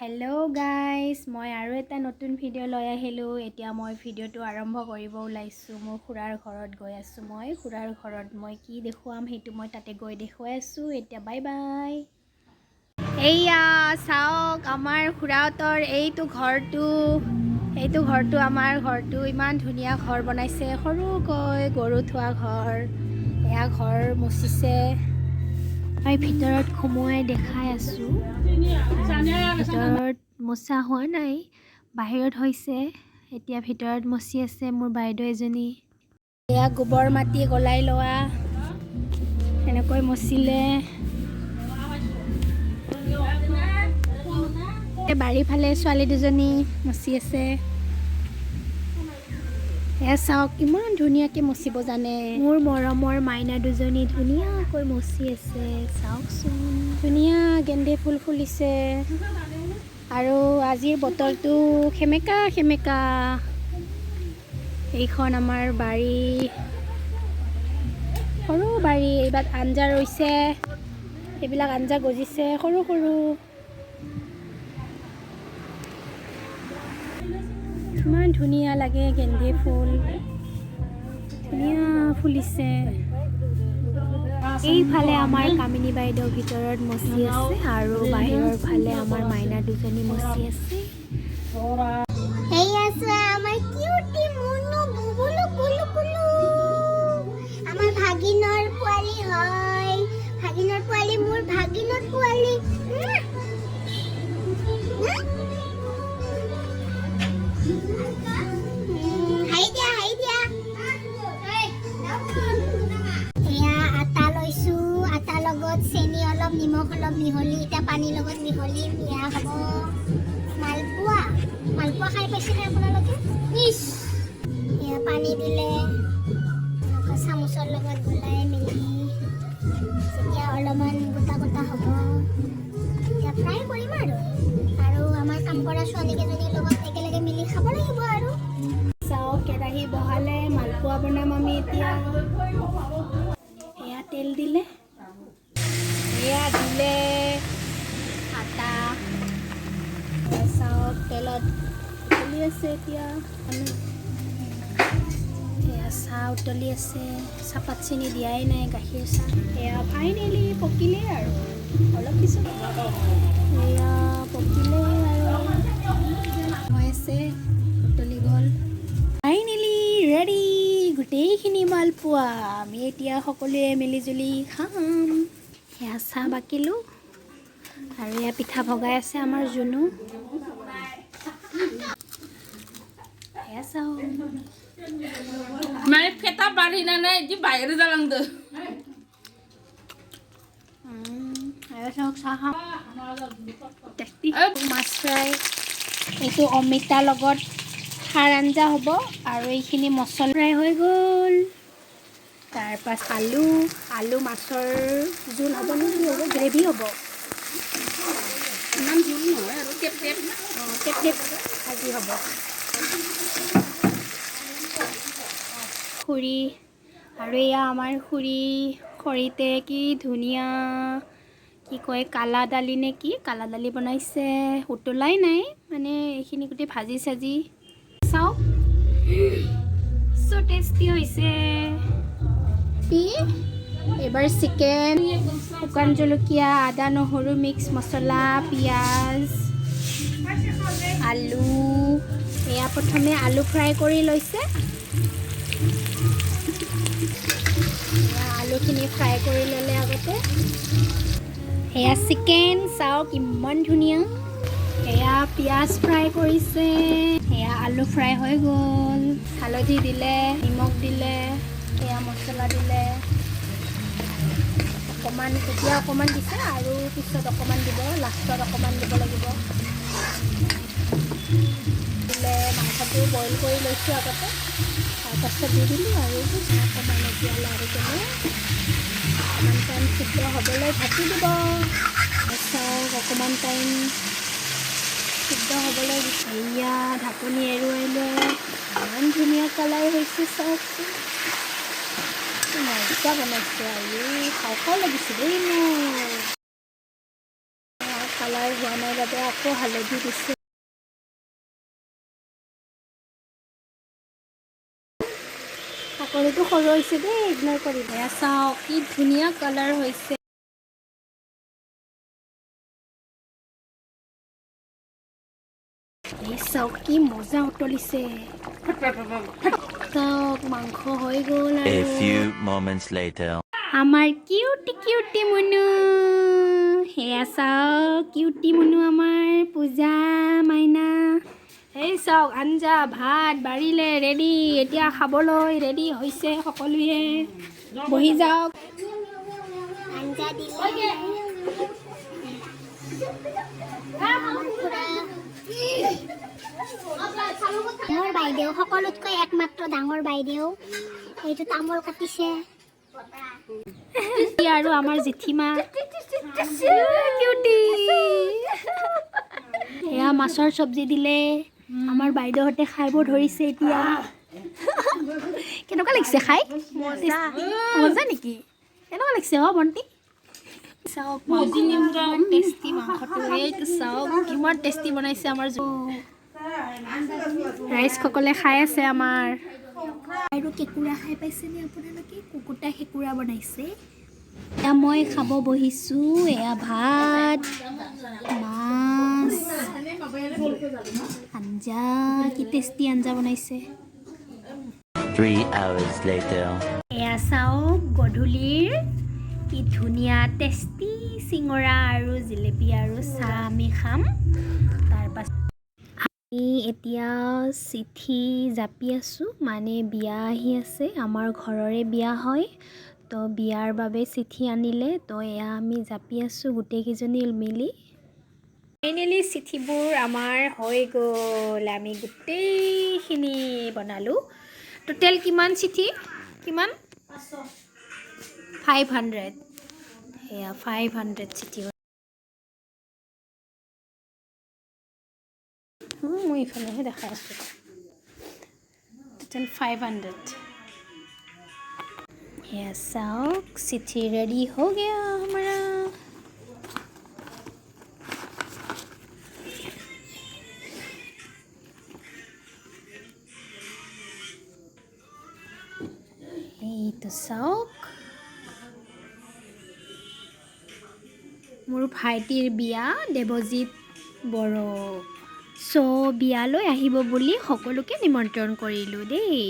Hello' guys, মই আৰু এটা নতুন ভিডিঅ' লৈ আহিলোঁ। এতিয়া মই ভিডিঅ'টো আৰম্ভ কৰিব ওলাইছোঁ। মোৰ খুৰাৰ ঘৰত গৈ আছোঁ। মই খুৰাৰ ঘৰত মই কি দেখুৱাম, সেইটো মই তাতে গৈ দেখুৱাই আছোঁ। এতিয়া বাই বাই। এইয়া চাওক, আমাৰ খুৰাহঁতৰ এইটো ঘৰটো, এইটো ঘৰটো আমাৰ ঘৰটো। ইমান ধুনীয়া ঘৰ বনাইছে, সৰুকৈ গৰু থোৱা ঘৰ। এয়া ঘৰ মুচিছে। মই ভিতৰত সোমোৱাই দেখাই আছোঁ। ভিতৰত মোচা হোৱা নাই, বাহিৰত হৈছে। এতিয়া ভিতৰত মচি আছে মোৰ বাইদেউ এজনী। এয়া গোবৰ মাটি গলাই লোৱা, এনেকৈ মচিলে। এই বাৰীৰ ফালে ছোৱালী দুজনী মচি আছে। এয়া চাওক, ইমান ধুনীয়াকৈ মচিব জানে। মোৰ মৰমৰ মাইনা দুজনী ধুনীয়াকৈ মচি আছে, চাওকচোন। ধুনীয়া গেন্দে ফুল ফুলিছে আৰু আজিৰ বতৰটো সেমেকা সেমেকা। এইখন আমাৰ বাৰী, সৰু বাৰী। এইবাৰ আঞ্জা ৰৈছে, এইবিলাক আঞ্জা গজিছে সৰু সৰু। ইমান ধুনীয়া লাগে গেন্দে ফুল, ধুনীয়া ফুলিছে। এইফালে আমাৰ কামিনী বাইদেউ ভিতৰত মচি আছে আৰু বাহিৰৰ ফালে আমাৰ মাইনা দুজনী মচি আছে। এইয়া চোৱা, আমাৰ কিউটি মুনু বুবুলু কুলু কুলু। আমাৰ ভাগিনৰ পোৱালি হয়, ভাগিনৰ পোৱালি, মোৰ ভাগিনৰ পোৱালি। মুৱা। হাঁহি দিয়া, হাঁহি দিয়া। এয়া আটা লৈছো, আটাৰ লগত চেনি অলপ, নিমখ অলপ মিহলি, এতিয়া পানীৰ লগত মিহলি এয়া হ'ব মালপোৱা। মালপোৱা খাই পাইছেনে আপোনালোকে? ইচ, এয়া পানী দিলে, এনেকুৱা চামুচৰ লগত গোলাই মেলি যেতিয়া অলপমান গোটা গোটা হ'ব, তেতিয়া ফ্ৰাই কৰিম আৰু আমাৰ কাম কৰা ছোৱালীকেইজনীৰ লগত একেলগে মিলি খাব লাগিব আৰু। চাওক, কেৰাহী বহালে, মালপোৱা বনাম আমি এতিয়া। এয়া তেল দিলে, এয়া দিলে আটা। এয়া চাওক, তেলত উতলি আছে। এতিয়া আমি এয়া চাহ উতলি আছে। চাহপাত চেনি দিয়াই নাই, গাখীৰ চাহ। এয়া ফাইনেলি পকিলে আৰু অলপ পিছত এয়া পকিলে আৰু হৈ আছে, উতলি গ'ল। ফাইনেলি ৰেডি গোটেইখিনি মালপোৱা। আমি এতিয়া সকলোৱে মিলিজুলি খাম। এয়া চাহ বাকিলোঁ আৰু এয়া পিঠা ভগাই আছে আমাৰ জুনু। এয়া চাওঁ। माने फेटा बारहैनानै बिदि बायरो जालांदो। এয়া চাওক, চাহ খাম, টেষ্টি মাছ ফ্ৰাই। এইটো অমিতাৰ লগত খাৰ আঞ্জা হ'ব আৰু এইখিনি মছলা ফ্ৰাই হৈ গ'ল। তাৰপাছত আলু, আলু মাছৰ জোল হ'ব নে কি হ'ব? গ্ৰেভি হ'ব। ইমান জোল নহয় আৰু টেপ টেপ। অঁ, টেপ টেপ ভাজি হ'ব। খুৰী আৰু এয়া আমাৰ খুৰী খৰিতে কি ধুনীয়া, কি কয়, কালা দালি নে কি, কালা দালি বনাইছে। উতলাই নাই, মানে এইখিনি গোটেই ভাজি চাজি। চাওক, চ' টেষ্টি হৈছে। এইবাৰ চিকেন, শুকান জলকীয়া, আদা নহৰু মিক্স মছলা, পিঁয়াজ, আলু। এয়া প্ৰথমে আলু ফ্ৰাই কৰি লৈছে। এয়া আলুখিনি ফ্ৰাই কৰি ল'লে আগতে। এয়া চিকেন চাওক, ইমান ধুনীয়া। এয়া পিঁয়াজ ফ্ৰাই কৰিছে। এয়া আলু ফ্ৰাই হৈ গ'ল। হালধি দিলে, নিমখ দিলে, এয়া মছলা দিলে অকণমান। এতিয়া অকণমান দিছে আৰু পিছত অকণমান দিব, লাষ্টত অকণমান দিব লাগিব। দিলে মাংসটো বইল কৰি লৈছোঁ আগতে, তাৰপাছত দি দিলোঁ আৰু অকণমান এতিয়া লাৰি কেনে অকণমান টাইম সিদ্ধ হ'বলৈ ঢাকি দিব। চাওক, অকণমান টাইম সিদ্ধ হ'বলৈ দিছে। এয়া ঢাকনি এৰুৱাই লৈ ইমান ধুনীয়া কালাৰ হৈছে, চাওকচোন। মজা বনাইছে আৰু খাওঁ খাওঁ লাগিছে দেই মোৰ। কালাৰ হোৱা নাই বাবে আকৌ হালধি দিছে। চাকৰিটো সৰু হৈছে দেই, ইগন'ৰ কৰিব। এয়া চাওক কি ধুনীয়া কালাৰ হৈছে। এই চাওক কি মজা উতলিছে। চাওক মাংস হৈ গ'ল। A আৰু few moments later. আমাৰ কিউটি কিউটি মুনু, সেয়া চাওক কিউটি মুনু আমাৰ পূজা মাইনা। এই চাওক আঞ্জা ভাত বাঢ়িলে ৰেডি, এতিয়া খাবলৈ ৰেডি হৈছে, সকলোৱে বহি যাওক। আঞ্জা দিলে আমাৰ খুৰা, মোৰ বাইদেউ, সকলোতকৈ একমাত্ৰ ডাঙৰ বাইদেউ, এইটো তামোল কাটিছে। আৰু আমাৰ জেঠীমা কিউটি, এয়া মাছৰ চব্জি দিলে। আমাৰ বাইদেউহঁতে খাব ধৰিছে এতিয়া। কেনেকুৱা লাগিছে খাই? মজা নেকি? কেনেকুৱা লাগিছে অ' ভণ্টি? চাওক মাংস কিমান টেষ্টি, মাংসটো এইটো চাওক কিমান টেষ্টি বনাইছে। আমাৰ ৰাইজসকলে খাই আছে আমাৰ। আৰু কেঁকুৰা খাই পাইছেনে আপোনালোকে? কুকুটা কেঁকুৰা বনাইছে। এয়া মই খাব বহিছোঁ। এয়া ভাত, মাছ, আঞ্জা, কি টেষ্টি আঞ্জা বনাইছে। 3 hours later. এয়া চাওক গধূলিৰ কি ধুনীয়া টেষ্টি চিঙৰা আৰু জিলেপি আৰু চাহ আমি খাম। তাৰপাছত আমি এতিয়া চিঠি জাপি আছোঁ, মানে বিয়া আহি আছে, আমাৰ ঘৰৰে বিয়া হয়। তো বিয়াৰ বাবে চিঠি আনিলে, তো এয়া আমি জাপি আছোঁ গোটেইকেইজনী মিলি। ফাইনেলি চিঠিবোৰ আমাৰ হৈ গ'ল। আমি গোটেইখিনি বনালোঁ। টোটেল কিমান চিঠি? কিমান? 500। সেয়া 500 চিঠি। মই ইফালেহে দেখাই আছোঁ। টোটেল 500। সেয়া চাওক, চিঠি ৰেডি हो गया हमारा। এইটো চাওক, মোৰ ভাইটিৰ বিয়া, দেৱজিত বড়ো। চ' বিয়ালৈ আহিব বুলি সকলোকে নিমন্ত্ৰণ কৰিলোঁ দেই।